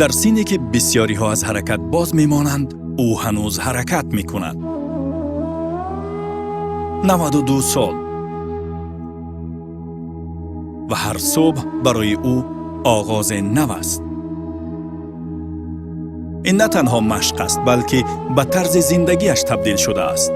Дар синне, ки бисьёриҳо аз ҳаракат боз мемонанд, ӯ ҳанӯз ҳаракат мекунад. 92 сол ва ҳар субҳ барои ӯ оғози нав аст. Ин на танҳо машқ аст, балки ба тарзи зиндагиаш табдил шудааст.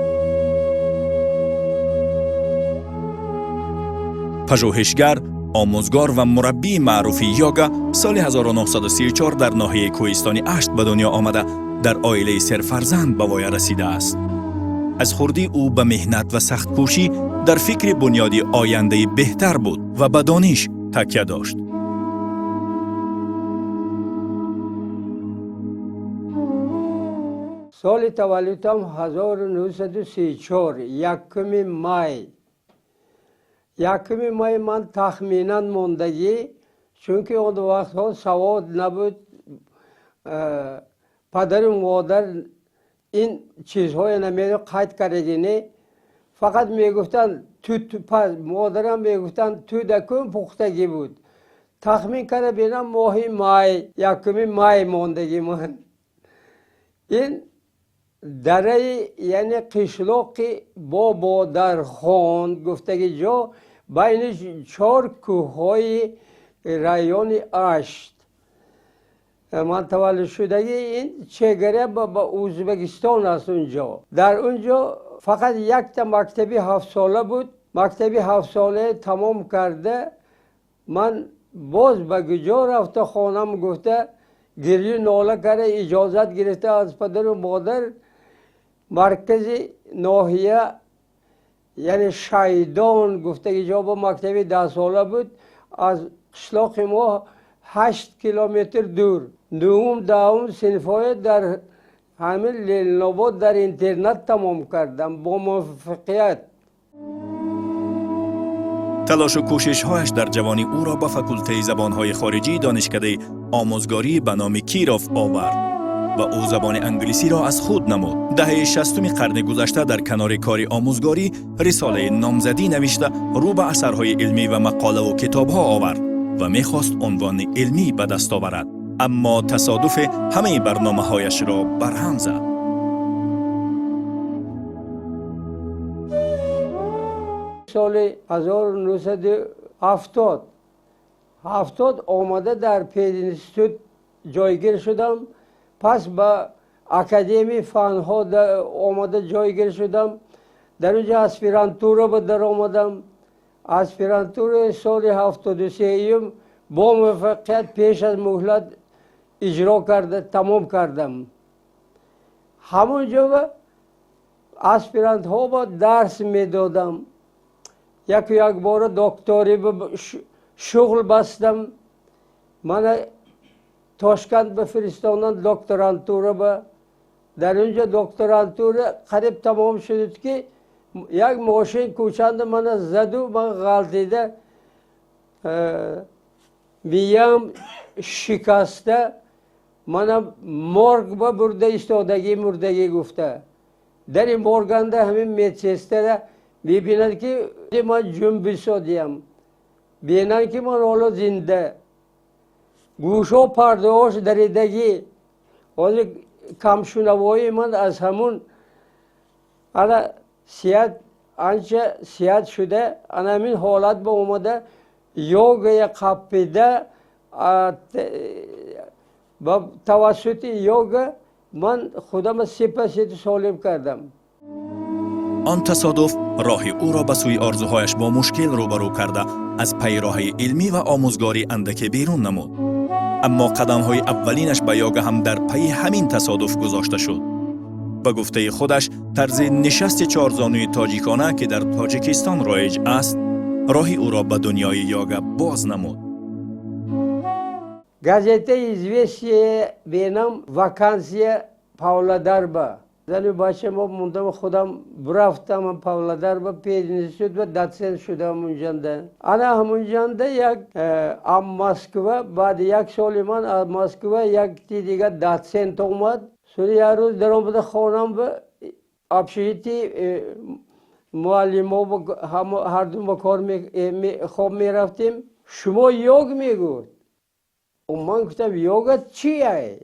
Пажӯҳишгар, омӯзгор ва мураббии маъруфи йога соли 1934 дар ноҳияи кӯҳистони Ашт ба дунё омада, дар оилаи серфарзанд ба воя расидааст. Аз хурдӣ ӯ ба меҳнат ва сахткӯшӣ дар фикри бунёди ояндаи беҳтар буд ва ба дониш такя дошт. Соли таваллудам 1934, 1 май. 1 май ман тахминан мондагӣ, чунки он вақтҳо савод набуд, падару модар ин чизҳое намедо қайд кардагине, фақат мегуфтанд тут. Модарам мегуфтанд, тудакун пухтагӣ буд. Тахмин карда бинам, моҳи май, 1 май мондагӣ ман. Ин дараи, яъне қишлоқи Бободархон гуфтаги ҷо, байни чор кӯҳҳои райони Ашт ман таваллуд шудагӣ. Ин чегара ба Ӯзбекистон аст. Унҷо, дар он ҷо фақат якта мактаби ҳафтсола буд. Мактаби ҳафтсолае тамом карда, ман боз ба куҷо рафта хонам гуфта, гирю нола карда, иҷозат гирифта аз падару модар, маркази ноҳия, яъне Шайдон гуфтаги ҷо бо мактаби 10сола буд, аз қишлоқи мо 8 километр дур. Нуҳум, 10-ум синфҳое дар ҳамин Ленинобод дар интернат тамом кардам бо муваффақият. Талошу кӯшишҳояш дар ҷавонӣ ӯро ба факултаи забонҳои хориҷии Донишкадаи омӯзгорӣ ба номи Киров овард ва ӯ забони англисиро аз худ намуд. Даҳаи 60-уми қарни гузашта дар канори кори омӯзгорӣ рисолаи номзадӣ навишта, рӯ ба асарҳои илмӣ ва мақолаву китобҳо овард ва мехост унвони илмӣ ба даст оварад, аммо тасодуфе ҳамаи барномаҳояшро барҳам зад. Соли 1970 омада дар пединститут ҷойгир шудам. Пас ба Академияи фанҳо омада ҷойгир шудам. Дар он ҷо аспирантура ба даромадам. Аспирантураи соли 73-юм бо муваффақият пеш аз муҳлат иҷро карда тамом кардам. Ҳамон ҷо ба аспирантҳо ба дарс медодам. Яку якбора докторӣ шуғл бастам. Мана Тошканд ба фиристондан докторантура ба. Дар он ҷо докторантура қариб тамом шудид, ки як мошин кӯчанда мана заду, ман ғалтида, миям шикаста, мана морг ба бурда истодагӣ, мурдагӣ гуфта. Дари морганда ҳамин медсестра мебинад, ки ман ҷунбисодиям, бинанд, ки ман ҳоло зинда, гӯшо пардаҳош даридагӣ. Ҳозир камшунавоии ман аз ҳамун ана сиҳат, анча сиҳат шуда. Ана ҳамин ҳолат ба омада, йогая қаппида, ба тавассути йога ман худама сипа-сити солим кардам. Он тасодуф роҳи ӯро ба сӯи орзуҳояш бо мушкил рӯбарӯ карда, аз пайроҳаи илмӣ ва омӯзгорӣ андаке берун намуд. Аммо қадамҳои аввалинаш ба йога ҳам дар пайи ҳамин тасодуф гузошта шуд. Ба гуфтаи худаш, тарзи нишасти чорзонуи тоҷикона, ки дар Тоҷикистон роиҷ аст, роҳи ӯро ба дунёи йога боз намуд. Газетаи «Известия» бенам, вакансия Павлодарба. Зану бача мо мондам, худам бурафтам Павлодарба, пединститут ба доцент шудам унҷанда. Ана ҳамунҷанда як ам Москва, баъди як соли ман аз Москва якти дигар доцент омад. Соли як рӯз даромада хонам ба общежитии муаллимо, ҳардум ба кор хоб мерафтем. Шумо йог мегуфт. Ман гуфтам, йога чия?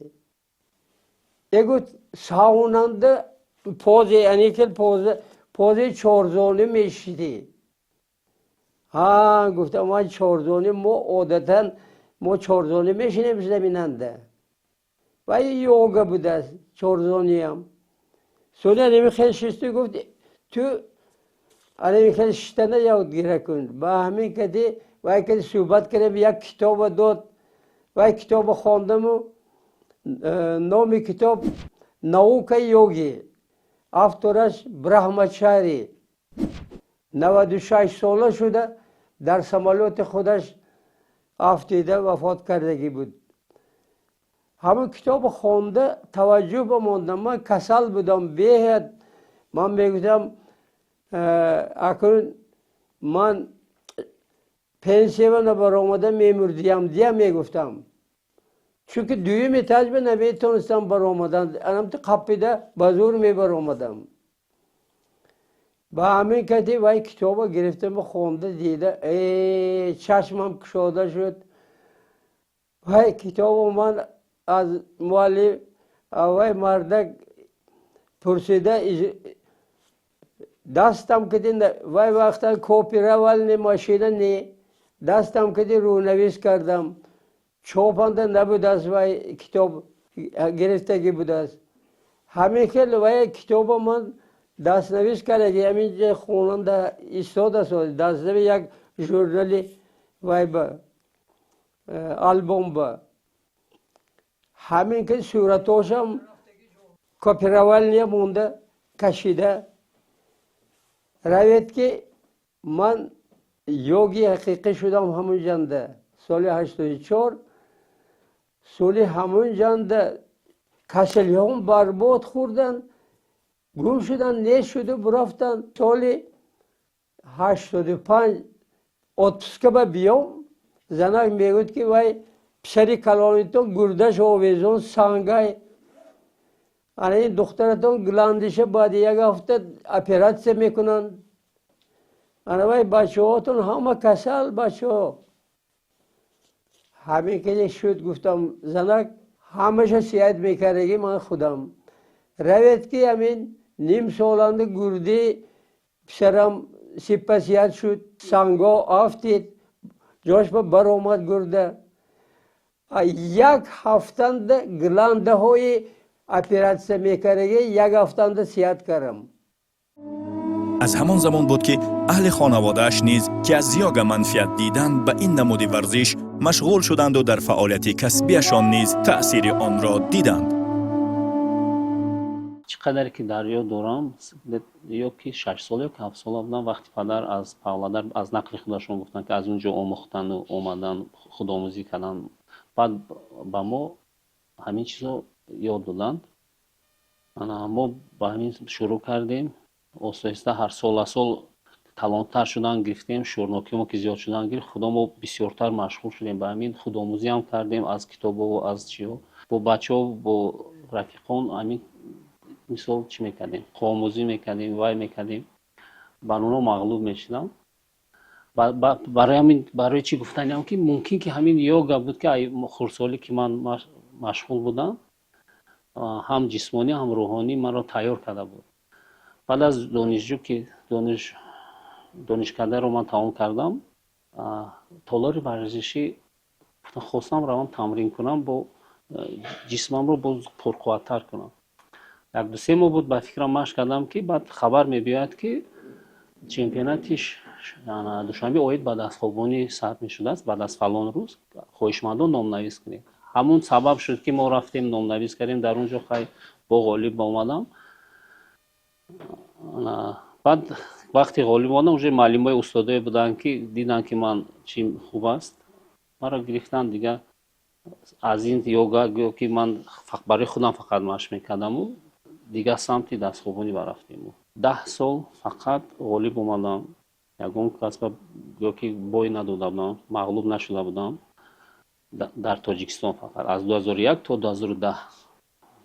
Гуфт, саунанда позе, яъне позе, позе чорзонӣ мешидӣ. Ҳа, гуфтам, ман чорзонӣ, мо одатан мо чорзонӣ мешинем заминанда. Ва йога будааст чорзониям. Сони анами хел шисту, гуфт, ту анами хел шиштана ёд гира кун. Ба ҳамин кади вай кади суҳбат кардем, як китоба дод. Вай китоба хондаму, номи китоб «Наука йоги», автораш Брахмачари, 96 сола шуда дар самолёти худаш афтида вафот кардагӣ буд. Ҳамон китобо хонда таваҷҷӯҳ ба мондам. Ман касал будам беҳад. Ман мегуфтам, акнун ман пенсиява набаромада мемурдиям дия мегуфтам, чунки дуюми этажба наметонистам баромадан, анамти қаппида ба зур мебаромадам. Ба ҳамин кати вай китоба гирифтаму хонда дида, э чашмам кушода шуд. Вай китобо ман аз муаллим, вай мардак пурсида дастам киди, вай вақта копировальный машина не, дастам киди рӯнавис кардам. Чопанда набудааст, вай китоб гирифтагӣ будааст. Ҳамин хел вай китоба ман дастнавис кардаги, ҳаминҷа хонанда истодааст, дастнави як журнали вай ба албомба. Ҳамин ки суратошам копировальный монда кашида равед, ки ман йоги ҳақиқӣ шудам ҳамун ҷанда соли 84. Соли ҳамун ҷанда касалиҳом барбод хӯрдан, гум шудан, нест шуду бурафтан. Соли 85 отпуска ба биём, занак мегӯяд, ки вай писари калонитон гурдаш овезон сангай, ана ин духтаратон гландиша баъди як ҳафта оператсия мекунанд, ана вай бачаҳотон ҳама касал бачаҳо. Ҳамин ки шуд, гуфтам, занак ҳамаша сиҳат мекардагӣ ман худам. Равед, ки ҳамин ним соланда гурди писарам сиппа сиҳат шуд, санго афтид, ҷош ба баромад гурда. Як ҳафтанда гландаҳои оператсия мекардагӣ як ҳафтанда сиҳат кардам. Аз ҳамон замон буд, ки аҳли хонаводааш низ, ки аз йога манфиат диданд, ба ин намуди варзиш машғул шуданду дар фаъолияти касбиашон низ таъсири онро диданд. Чӣ қадаре ки дар ёд дорам, ё ки 6 сола, ё ки 7 сола будам, вақти падар аз Павлодар, аз нақли худашон гуфтанд, ки аз он ҷо омӯхтану омадан, худомӯзӣ карданд, баъд ба мо ҳамин чизо ёд доданд. Мо ба ҳамин шурӯъ кардем. Оҳиста ҳар сола сол калонтар шудан гирифтем, шӯрнокиҳомо ки зиёд шудан гирифт, худо мо бисёртар машғул шудем ба ҳамин, худомӯзиам кардем аз китобову аз чиҳо, бо бачаҳо, бо рафиқон ҳамин мисол чӣ мекардем, худомӯзӣ мекардем, вай мекардем, бар онҳо мағлуб мешудам. Барои ҳамин, барои чӣ гуфтаниам, ки мумкин ки ҳамин йога буд, ки хурдсолӣ ки ман машғул будам, ҳам ҷисмонӣ, ҳам рӯҳонӣ маро тайёр карда буд. Баъд аз донишҷӯ ки донишкадаро ман тамом кардам, толори варзишӣ хостам равам тамрин кунам, бо ҷисмамро боз пурқувваттар кунам. Як ду се моҳ буд, ба фикрам, машқ кардам, ки баъд хабар мебиёяд, ки чемпионати Душанбе оид ба дастхобонӣ сар мешудааст баъд аз фалон рӯз, хоҳишмандон номнавис кунед. Ҳамун сабаб шуд, ки мо рафтем, номнавис кардем. Дар он ҷо хай бо ғолиб омадам. Баъд вақти ғолиб омадам, уже муаллимои устодое буданд, ки диданд, ки ман чим хуб аст, маро гирифтанд. Дига аз ин йога гӯё ки ман барои худам фақат машқ мекардаму дигар самти дастхобонӣ барафтему 10 сол фақат ғолиб омадам. Ягон касба гӯё ки бой надода будам, мағлуб нашуда будам дар Тоҷикистон. Фақат аз 2001 то 2010,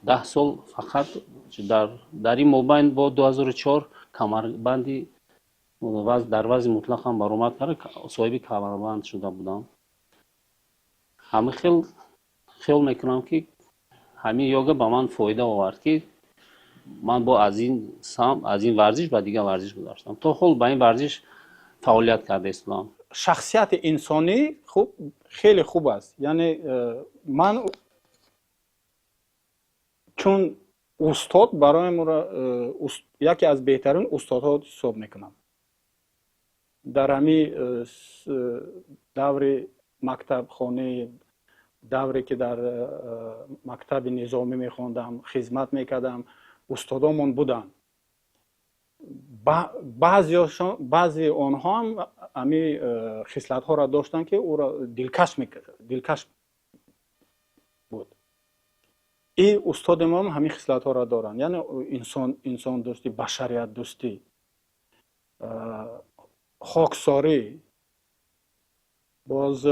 10 сол фақат. Дар ин мобайн бо 2004 камарбанди дар вазни мутлақам баромад карда, соҳиби камарбанд шуда будам. Ҳамин хел. Хиёл мекунам, ки ҳамин йога ба ман фоида овард, ки ман бо аз ин сам, аз ин варзиш ба дигар варзиш гузаштам. То ҳол ба ин варзиш фаъолият карда истодам. Шахсияти инсонӣ хуб, хеле хуб аст. Яъне ман чун устод бароям ӯро яке аз беҳтарин устодҳо ҳисоб мекунам. Дар ҳамин даври мактабхонӣ, давре ки дар мактаби низомӣ мехондам, хизмат мекардам, устодомон буданд. Баъзе онҳоам ҳамин хислатҳоро доштанд, ки ӯро дилкаш буд. И устоди моам ҳамин хислатҳоро доранд, яъне инсондӯстӣ, башариятдӯстӣ, хоксорӣ, боз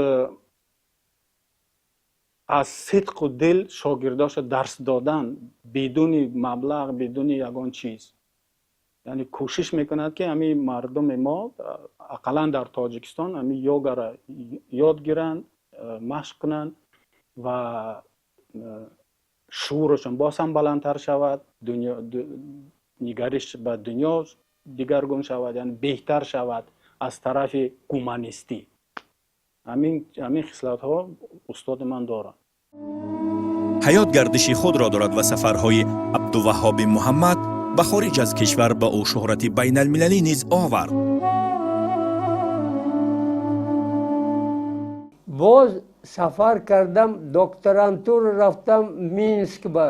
аз сидқу дил шогирдошо дарс додан, бидуни маблағ, бидуни ягон чиз. Яъне кӯшиш мекунад, ки ҳамин мардуми мо, ақаллан дар Тоҷикистон, ҳамин йогаро ёд гиранд, машқ кунанд ва шуурашон боз ҳам баландтар шавад, нигариш ба дунё дигаргун шавад, яъне беҳтар шавад аз тарафи гуманистӣ. Ҳамин хислатҳо устоди ман дорад. Ҳаёт гардиши худро дорад ва сафарҳои Абдуваҳҳоби Муҳаммад ба хориҷ аз кишвар ба ӯ шӯҳрати байналмилалӣ низ овард. Боз сафар кардам, докторантура рафтам Минск ба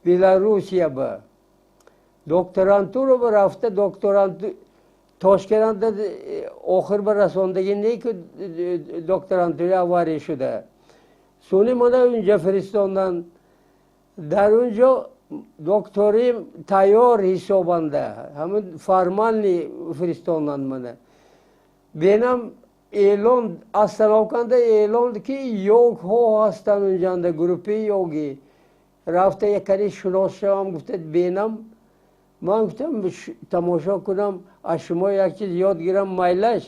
Беларусия ба докторантура рафта, докторанту Тошкентда охир ба расондагӣ не, ки докторантура авария шуда. Сони мана унҷа фиристондан. Дар унҷо докторим тайёр ҳисобанда, ҳамин формальный фиристондан мана. Бенам эълон остановканда эълон, ки йогҳо ҳастанд унҷанда, группаи йоги. Рафта якари шинос шавам гуфта бенам. Ман гуфтам, тамошо кунам, аз шумо як чиз ёд гирам, майлаш.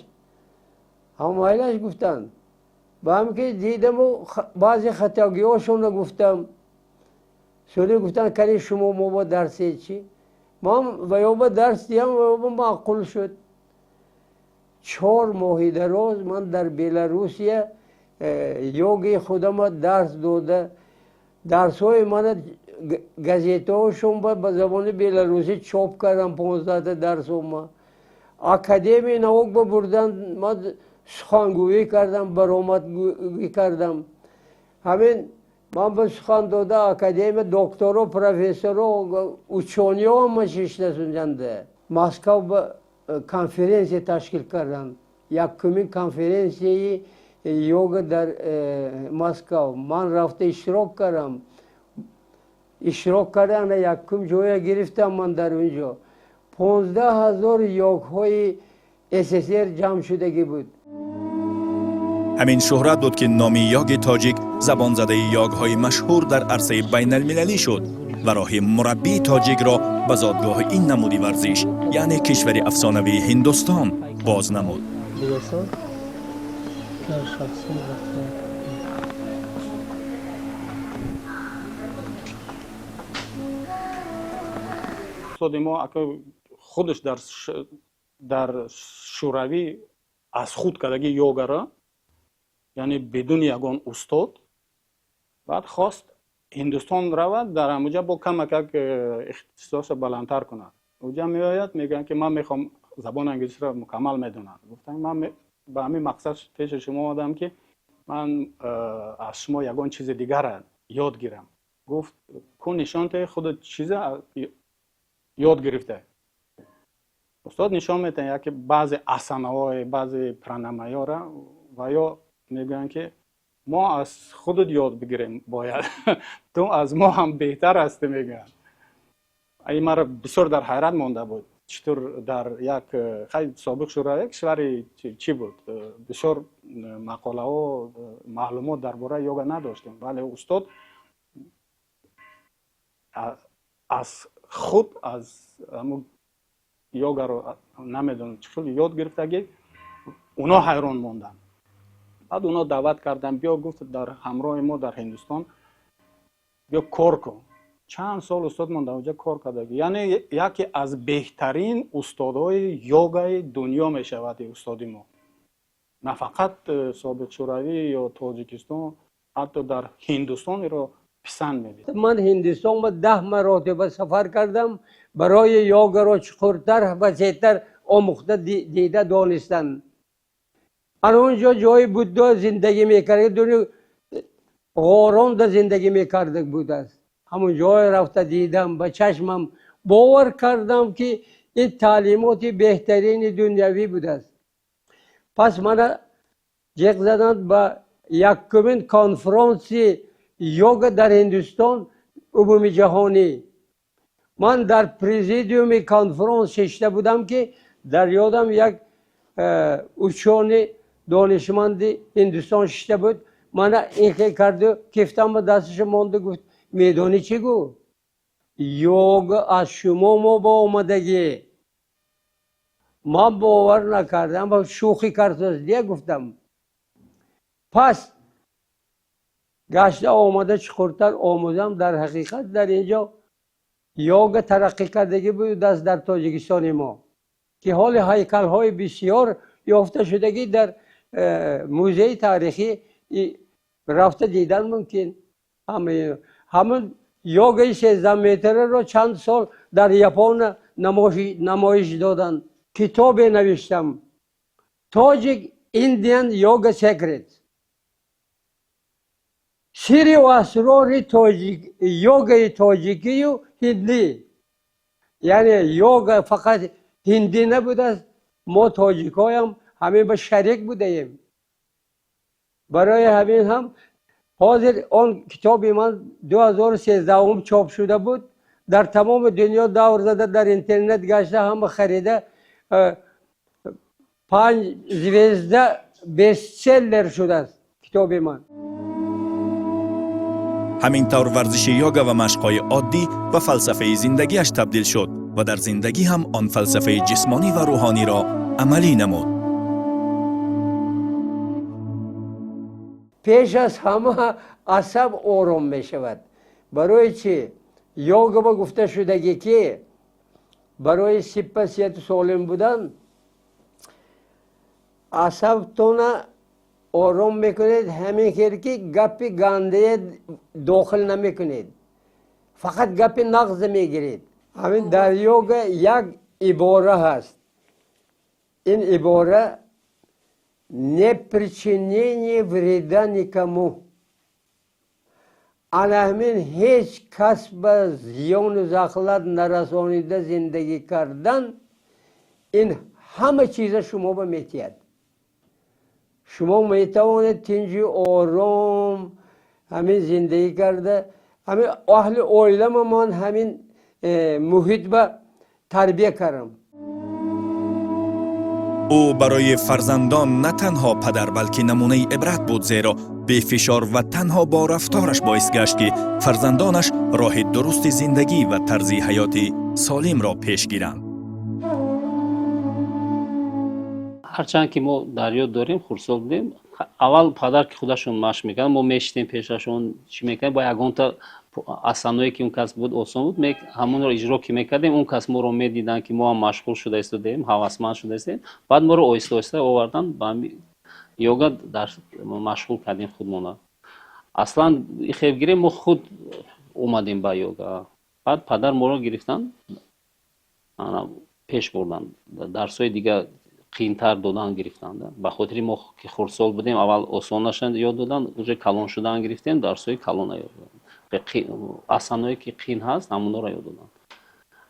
Ҳам майлаш гуфтанд. Ба ҳам ки дидаму баъзе хатогиҳошонро гуфтам. Сони гуфтанд, кани шумо мо ба дарсе чӣ? Ман ва ё ба дарс диҳам, ва ё ба маъқул шуд. 4 моҳи дароз ман дар Беларусия йоги худама дарс дода, дарсҳои мана газетаҳошон ба забони беларусӣ чоп кардам, 15-та дарсома. Академияи наук ба бурдан, ман сухангӯӣ кардам, баромадгӯӣ кардам. Ҳамин ман ба сухан дода академия докторо, профессоро, учёныйҳо ҳама шиштасунҷанда. Москав ба конференсия ташкил карданд, якумин конференсияи йога дар Москав. Ман рафта иштирок кардам. Иштирок карда, ана якум ҷоя гирифтам ман дар он ҷо. 15 000 йогҳои СССР ҷамъ шудагӣ буд. Ҳамин шӯҳрат буд, ки номи йоги тоҷик забонзадаи йогҳои машҳур дар арсаи байналмилалӣ шуд ва роҳи мураббии тоҷикро ба зодгоҳи ин намуди варзиш, яъне кишвари афсонавии Ҳиндустон, боз намуд. Дигар дар шахсӣ рафта. Устоди мо ака худаш дар Шӯравӣ аз худ кардаги йогаро, яъне бидуни ягон устод. Баъд хост Ҳиндустон равад, дар ҳамуҷа бо камакак ихтисосро баландтар кунад. Уҷа меояд, мегӯянд, ки ман мехоҳам, забони англисиро мукаммал медонад. Гуфтам, ман ба ҳамин мақсад пеши шумо омадам, ки ман аз шумо ягон чизи дигара ёд гирам. Гуфт, ку нишон те худат чиза ёд гирифта. Устод нишон метаҳад яке баъзе асанаҳое, баъзе пранамаёра, ва ё мегӯянд, ки мо аз худат ёд бигирем бояд, ту аз мо ҳам беҳтар ҳастӣ, мегӯянд. Ин маро бисёр дар ҳайрат монда буд, читур дар як хай собиқ Шӯравӣ кишвари чӣ буд, бисёр мақолаҳо, маълумот дар бораи йога надоштем, вале устод аз худ аз ҳамун йогаро намедонам чӣ хел ёд гирифтагӣ, оно ҳайрон монданд. Баъд оно даъват карданд, биё, гуфт, дар ҳамроҳи мо дар Ҳиндустон биё кор кун. Чанд сол устодмон дар онҷа кор кардаги, яъне яке аз беҳтарин устодҳои йогаи дунё мешавад устоди мо. На фақат собиқ Шӯравӣ ё Тоҷикистон, ҳатто дар Ҳиндустон иро писанд медид. Ман Ҳиндустон ба 10 маротиба сафар кардам барои йогаро чуқуртар, васеътар омӯхта, дида, донистан. Ана онҷо ҷои Буддо зиндагӣ мекард, ғоронда зиндагӣ мекарда будааст. Ҳамон ҷое рафта дидам, ба чашмам бовар кардам, ки ин таълимоти беҳтарини дунявӣ будааст. Пас мана ҷиқ заданд ба якумин конфронси йога дар Ҳиндустон, умуми ҷаҳонӣ. Ман дар президиуми конфронс шишта будам, ки дар ёдам як учёный, донишманди Ҳиндустон шишта буд. Мана ин хел карду кифтам ба дасташа монду, гуфт: «Медонӣ чӣ?» Гуфт: «Йога аз шумо мо ба омадагӣ». Ман бовар накардам, шӯхӣ кардааст дия гуфтам. Пас гашта омада чуқуртар омӯзам. Дар ҳақиқат дар инҷо йога тараққӣ кардагӣ будааст дар Тоҷикистони мо, ки ҳоли ҳайкалҳои бисёр ёфта шудагӣ дар музеи таърихӣ рафта дидан мумкин. Ҳамун йогаи 13 метраро чанд сол дар Япония намоиш доданд. Китобе навиштам, «Tajik Indian Yoga Secret», сирри асрори йогаи тоҷикию ҳиндӣ. Яъне йога фақат ҳиндӣ набудааст, мо тоҷикҳоям ҳамин ба шарик будаем. Барои ҳамин ҳам ҳозир он китоби ман 2013-ум чоп шуда буд, дар тамоми дунё давр зада, дар интернет гашта, ҳама харида, панҷ звезда бестселлер шудааст китоби ман. Ҳамин тавр варзиши йога ва машқҳои оддӣ ба фалсафаи зиндагиаш табдил шуд ва дар зиндагӣ ҳам он фалсафаи ҷисмонӣ ва рӯҳониро амалӣ намуд. Пеш аз ҳама асаб ором мешавад. Барои чӣ йога ба гуфта шудагӣ, ки барои сиппа сиҳату солим будан асабтона ором мекунед, ҳамин хел ки гапи гандае дохил намекунед, фақат гапи нағза мегиред. Ҳамин дар йога як ибора ҳаст, ин ибора: непричинение вреда никому. Ана ҳамин ҳеҷ кас ба зиёну захлат нарасонида зиндагӣ кардан, ин ҳама чиза шумо ба метиҳад. Шумо метавонед тинҷу ором ҳамин зиндагӣ карда. Ҳамин аҳли оилама ман ҳамин муҳит ба тарбия кардам. Ӯ барои фарзандон на танҳо падар, балки намунаи ибрат буд, зеро бефишор ва танҳо бо рафтораш боис гашт, ки фарзандонаш роҳи дурусти зиндагӣ ва тарзи ҳаёти солимро пеш гиранд. Ҳарчанд ки мо дар ёд дорем, хурдсол будем, аввал падар ки худашон машқ мекарданд, мо мешитем пешашон, чӣ мекардем, бо ягонта асаное ки он кас буд, осон буд, ҳамонро иҷро ки мекардем, он кас моро медиданд, ки мо ҳам машғул шуда истодаем, ҳавасманд шуда истодаем. Баъд моро оҳиста оҳиста овардан ба йога, дар машғул кардем худмона. Аслан хеб гирем, мо худ омадем ба йога, баъд падар моро гирифтанд, пеш бурданд, дарсҳои дига қиинтар додан гирифтанд. Ба хотири мо ки хурдсол будем, аввал осонаша ёд доданд, уже калон шудан гирифтем, дарсҳои калона ёд доданд. Асаное ки қиин ҳаст, ҳамонҳоро ёд доданд.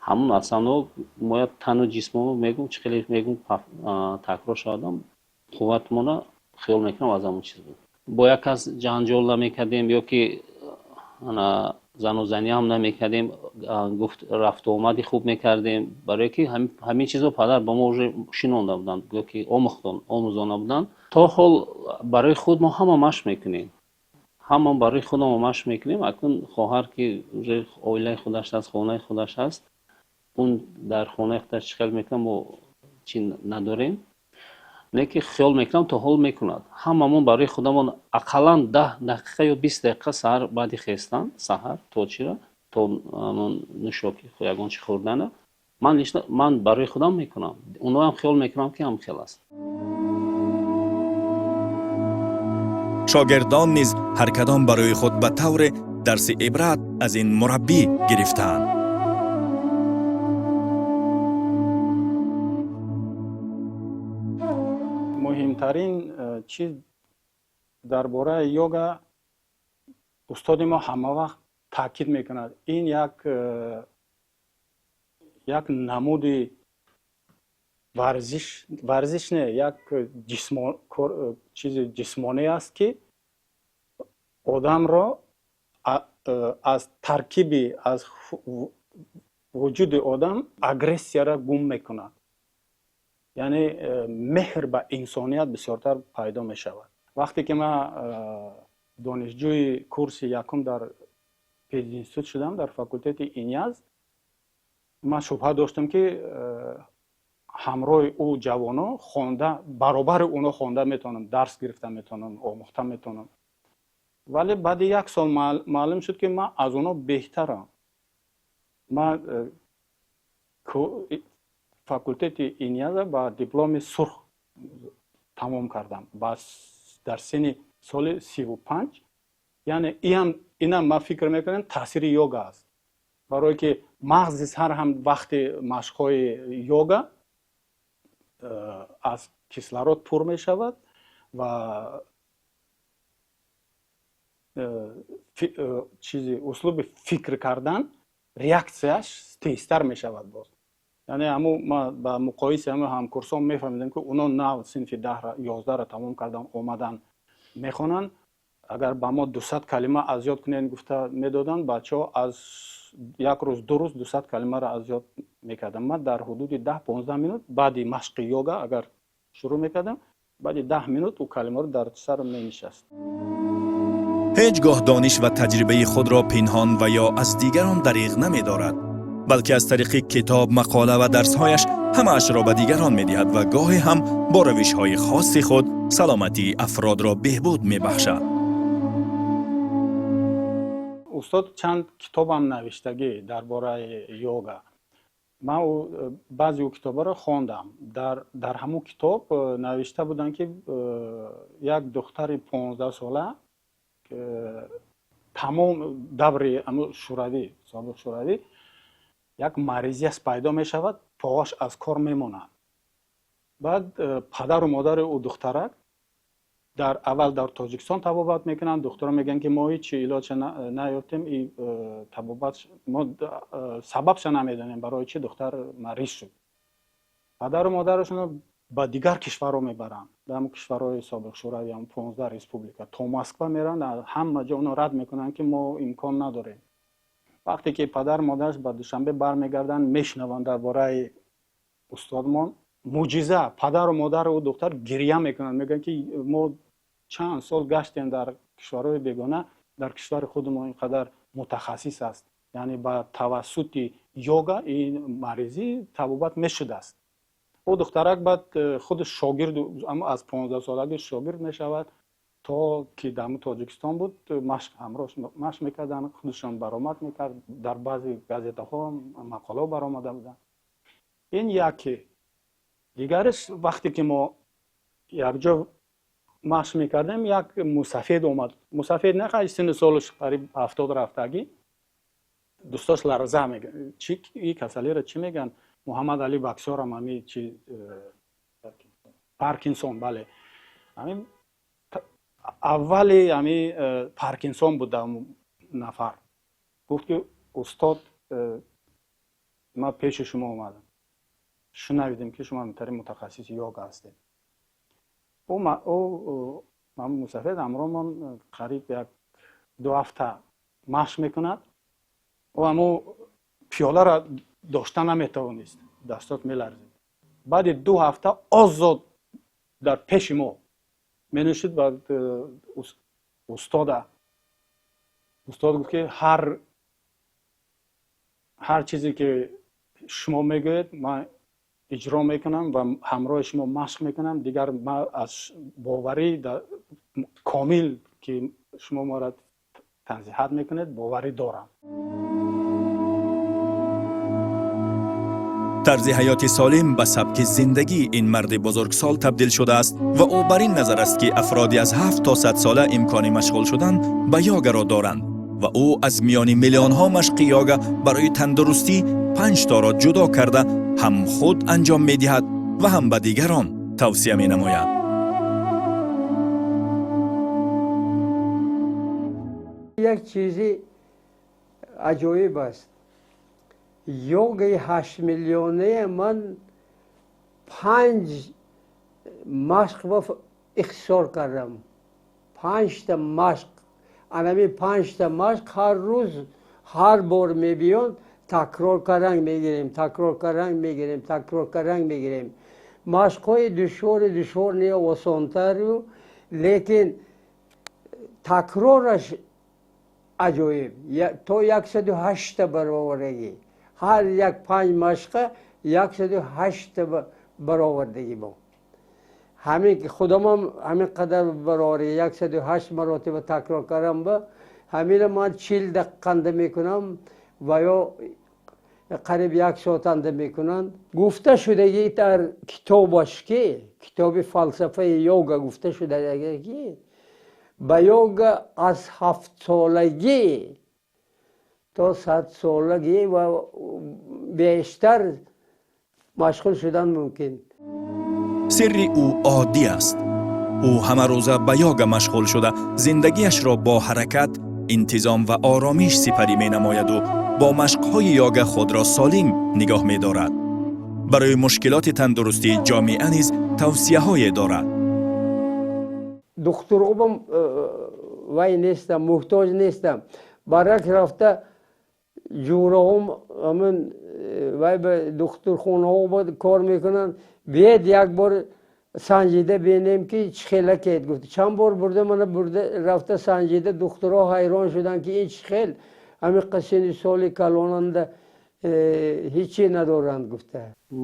Ҳамон асано моя тану ҷисмомо мегум, чӣ хеле мегум, такрор шавадам, қувватмона хиёл мекунам аз ҳамон чиз буд. Бо як кас ҷанҷол намекардем ё ки занозанӣ ҳам намекардем, гуфт, рафтуомади хуб мекардем, барое ки ҳамин чизо падар ба мо уже шинонда буданд, ё ки омӯзонда буданд. То ҳол барои худ мо ҳама машқ мекунем, ҳама барои худамон машқ мекунем. Акнун хоҳар ки уже оилаи худаш аст, хонаи худаш аст, он дар хонаи худаш чӣ хел мекунад, мо чӣ надорем. Не ки хиёл мекунам, то ҳол мекунад. Ҳамамон барои худамон ақаллан 10 дақиқа ё 20 дақиқа саҳар баъди хестан, саҳар то чира, то нӯшоки, ягон чи хӯрдана, ман лично ман барои худам мекунам. Онҳоам хиёл мекунам, ки ҳам хел аст. Шогирдон низ ҳар кадом барои худ ба тавре дарси ибрат аз ин мураббӣ гирифтаанд. Муҳимтарин чиз дар бораи йога, устоди мо ҳама вақт таъкид мекунад, ин як намуди варзиш, варзиш не, як чизи ҷисмонӣ аст, ки одамро аз таркиби, аз вуҷуди одам агрессияро гум мекунад, яъне меҳр ба инсоният бисёртар пайдо мешавад. Вақте ки ман донишҷӯи курси якум дар пединститут шудам, дар факултети Иняз, ман шубҳа доштам, ки ҳамроҳи ӯ ҷавоно хонда, баробари оно хонда метавонам, дарс гирифта метавонам, омӯхта метавонам. Вале баъди як сол маълум шуд, ки ман аз оно беҳтарам. Ман факултети Иняза ба дипломи сурх тамом кардам дар синни соли 35. Яъне инам ман фикр мекунам, таъсири йога аст, барое ки мағзи сар ҳам вақти машқҳои йога аз кислород пур мешавад ва чизи услуби фикр кардан, реаксияш тезтар мешавад боз. Яъне ҳаму ма ба муқоиси ҳаму ҳамкурсон мефаҳмидам, ки оно нав синфи 10-ра, 11-ра тамом кардан, омадан мехонанд. Агар ба мо 200 калима аз ёд кунед гуфта медоданд, бачаҳо аз як рӯз, 2 рӯз 200 калимаро аз ёд мекардам. Ман дар ҳудуди 10-15 минут баъди машқи йога агар шурӯъ мекардам, баъди 10 минут ӯ калимаро дар сарам менишаст. Ҳеҷ гоҳ дониш ва таҷрибаи худро пинҳон ва ё аз дигарон дариғ намедорад, балки аз тариқи китоб, мақола ва дарсҳояш ҳамаашро ба дигарон медиҳад ва гоҳе ҳам бо равишҳои хоси худ саломатии афродро беҳбуд мебахшад. Устод чанд китобам навиштагӣ дар бораи йога. Ман баъзе ӯ китобаро хондам. Дар ҳамун китоб навишта буданд, ки як духтари 15-сола тамом даври шӯравӣ, собиқ шӯравӣ, як маризияс пайдо мешавад, поаш аз кор мемонад. Баъд падару модари ӯ духтарак дар аввал дар Тоҷикистон табобат мекунанд. Духтуро мегӯянд, ки мо ҳечи илоҷа наёфтем, и табобат мо сабабша намедонем, барои чӣ духтар мариз шуд. Падару модарашонро ба дигар кишварҳо мебаранд, дар ҳамн кишварҳои собиқ шӯравӣ, ҳам 15 республика, то Москва меранд, ҳама ҷо оно рад мекунанд, ки мо имкон надорем. Вақте ки падару модараш ба Душанбе бармегарданд, мешунаванд дар бораи устодмон, мӯъҷиза. Падару модари ӯ духтар гиря мекунанд, мегӯянд, ки мо чанд сол гаштем дар кишварҳои бегона, дар кишвари худамон ин қадар мутахассис аст, яъне ба тавассути йога ин маризӣ табобат мешудааст. Ӯ духтарак баъд худ шогирд, аз 15-солагӣ шогирд мешавад, то ки дар Тоҷикистон буд, машқ ҳамроҳ машқ мекарданд, худашон баромад мекард, дар баъзе газетаҳо мақолаҳо баромада буданд. Ин яке. Дигараш, вақте ки мо якҷо машқ мекардем, як мусафед омад. Мусафед не, синну солаш қариб 70 рафтагӣ. Дӯстош ларза мегӯянд, чи и касалиро чӣ мегӯянд, Муҳаммад Али Боксёрам ҳами чи Паркинсон, бале, ҳамин аввали ҳами Паркинсон буд. Нафар гуфт, ки устод, ман пеши шумо омадам, шунавидем, ки шумо ҳамтари мутахассиси йога ҳастед. Ӯ мусафед ҳамроҳмон қариб як ду ҳафта машқ мекунад. Ӯ ҳамун пиёларо дошта наметавонист, дастот меларзид. Баъди 2 ҳафта озод дар пеши мо менӯшид. Баъд устода, устод гуфт, ки ҳар чизе ки шумо мегӯед, ман Иҷро мекунам ва ҳамроҳи шумо машқ мекунам. Дигар ман аз боварӣ комил, ки шумо моро танзиҳат мекунед, боварӣ дорам. Тарзи ҳаёти солим ба сабки зиндагии ин марди бузургсол табдил шудааст ва ӯ бар ин назар аст, ки афроди аз 7 то 100 сола имкони машғул шудан ба йогаро доранд ва ӯ аз миёни миллионҳо машқи йога барои тандурустӣ панҷторо ҷудо карда, ҳам худ анҷом медиҳад ва ҳам ба дигарон тавсия менамояд. Як чизи аҷоиб аст. Йогаи 8 миллионае ман панҷ машқ ба ихтисор кардам, панҷта машқ. Анами панҷта машқ ҳар рӯз, ҳар бор мебиён, такрор кардан мегирем, такрор кардан мегирем, такрор кардан мегирем. Машқҳои душвори душвор не, осонтару, лекин такрораш аҷоиб, то 108-та баровардагӣ. Ҳар як панҷ машқа 108-та баровардагӣ. Бо ҳамин худамам ҳамин қадар бароварӣ, 108 маротиба такрор кардам. Ба ҳамина ман 40 дақиқанда мекунам ва ё қариб як соатанда мекунанд. Гуфта шудагӣ дар китобаш, ки китоби фалсафаи йога, гуфта шудагӣ, ки ба йога аз 7 солагӣ то 100 солагӣ ва бештар машғул шудан мумкин. Сирри ӯ оддӣ аст. Ӯ ҳамарӯза ба йога машғул шуда, зиндагиашро бо ҳаракат, интизом ва оромиш сипарӣ менамояду бо машқҳои йога худро солим нигоҳ медорад. Барои мушкилоти тандурустии ҷомеа низ тавсияҳое дорад. Духтурубам вай нестам, муҳтоҷ нестам. Барак рафта ҷураҳом амн вай ба духтурхонаҳо кор мекунанд. Биед, як бор санҷида бинем, ки чӣ хела кед, гуфт. Чанд бор бурда, мана бурда рафта санҷида, духтурҳо ҳайрон шуданд, ки ин чӣ хел ҳамин сини соли калонанда ҳечи надоранд, гуфта.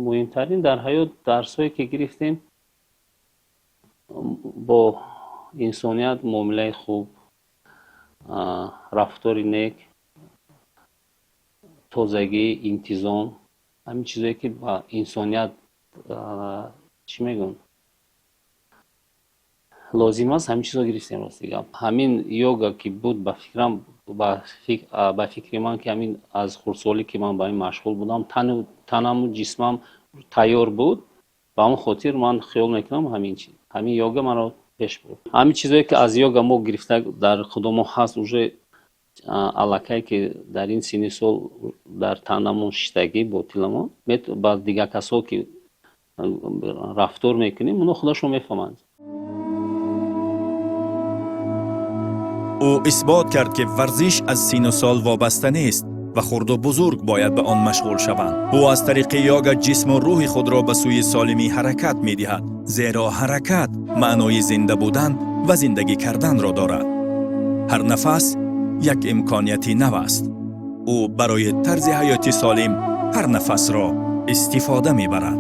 Муҳимтарин дар ҳаёт дарсҳое ки гирифтем: бо инсоният муомилаи хуб, рафтори нек, тозагӣ, интизом, ҳамин чизое ки ба инсоният, чӣ мегӯям, лозим аст, ҳамин чизо гирифтем. Рости гап, ҳамин йога ки буд, ба фикрам, ба фикри ман, ки ҳамин аз хурдсолӣ ки ман ба ин машғул будам, танаму ҷисмам тайёр буд. Ба ҳамон хотир ман хиёл мекунам, ҳамин йога маро пеш бурд. Ҳамин чизое ки аз йога мо гирифта, дар худомо ҳаст уже аллакай, ки дар ин синни сол дар танамон шиштагӣ, ботиламон, ба дигар касо ки рафтор мекунем, оно худашон мефаҳманд. Ӯ исбот кард, ки варзиш аз сину сол вобаста нест ва хурду бузург бояд ба он машғул шаванд. Ӯ аз тариқи йога ҷисму рӯҳи худро ба сӯи солимӣ ҳаракат медиҳад, зеро ҳаракат маънои зинда будан ва зиндагӣ карданро дорад. Ҳар нафас як имконияти нав аст. Ӯ барои тарзи ҳаёти солим ҳар нафасро истифода мебарад.